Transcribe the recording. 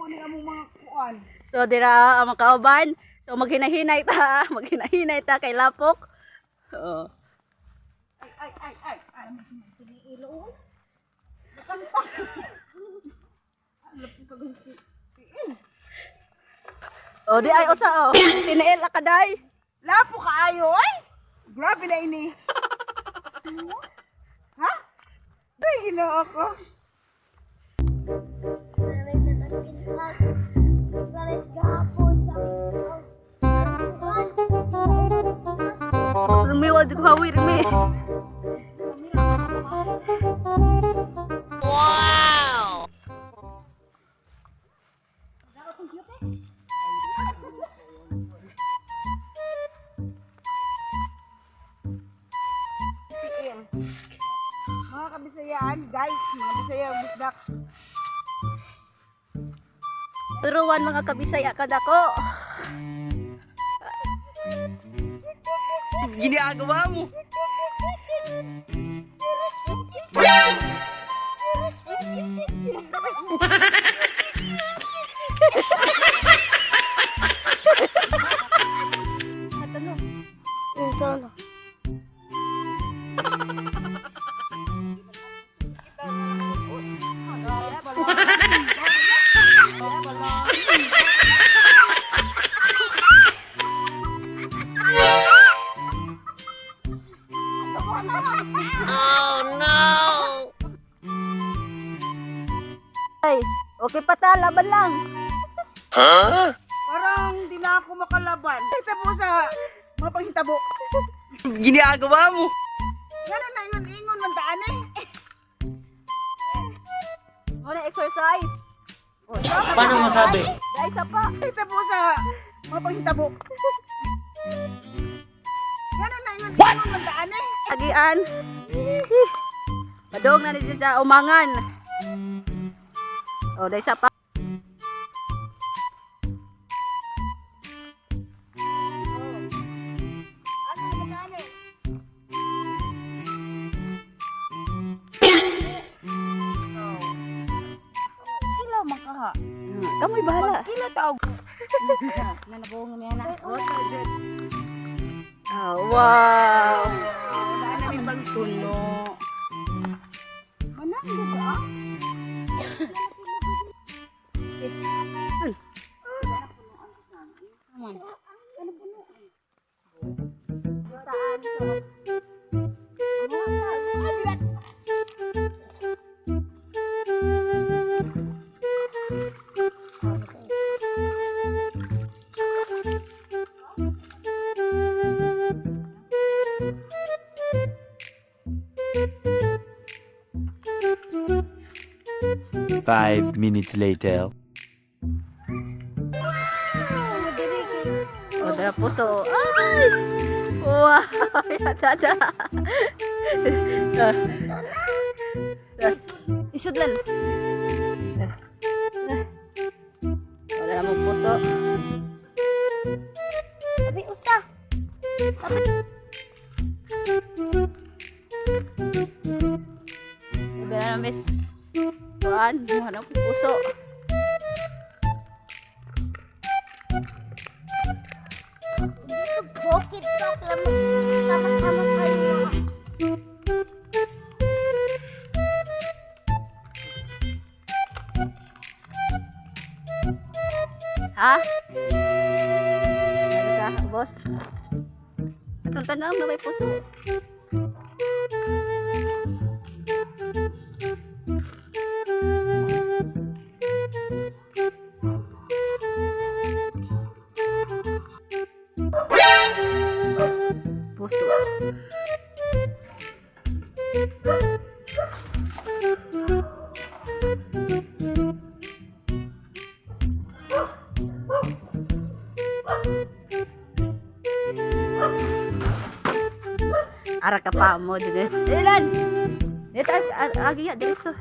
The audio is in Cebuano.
ni among mga kuan. So dira ang mga kauban. So maghinahinay ta, maghinahinay ta kay lapok. Oo. Ay, ay, ay, ay, ay. Tiniilo. Oh, di ay usa oh. Tiniil akaday. Lapo kaayo ay. Grabe na ini. Ha? Ay, Ginoo ko. Maraming natatag. Pares gahapon sa kuan. Rumiwag di ko hawir mi. Tiil. Mga kabisayaan, guys, mga Bisaya, bisdak. Turuan mga kabisaya kadako. Ginagawa mo. Unsa na? Ay, okay pa ta, laban lang. Parang di na ako makalaban. Kita po sa mga panghitabo. Ginagawa mo. Gano'n na yun, ingon man daan eh. Muna exercise. Oh, Paano masabi? Dahil sa pa. Kita po sa mga panghitabo. Gano'n na yun, ingon man daan eh. Agian. Padong na ni siya sa umangan. Oh, dahil sa pa. Ano na daan eh? Kila man kaha. Kamoy bahala. Kila taog. Nanabuong niya na. Oh, Jet. Oh, wow. Wala na rin bang tuno. Manang, di ba? 5 minutes later. Oh, dara puso. Ay! Wow! Yata da. Isudlan. Wala namang puso. Abi usa. Iba na namin. Kuan, wala namang puso. Bukid ka kamat kayo. Ha? Ano ka, boss? Atong tanaw na may puso. Puso. Ara ka pa mo din. Ilan? Dito agi ya diretso.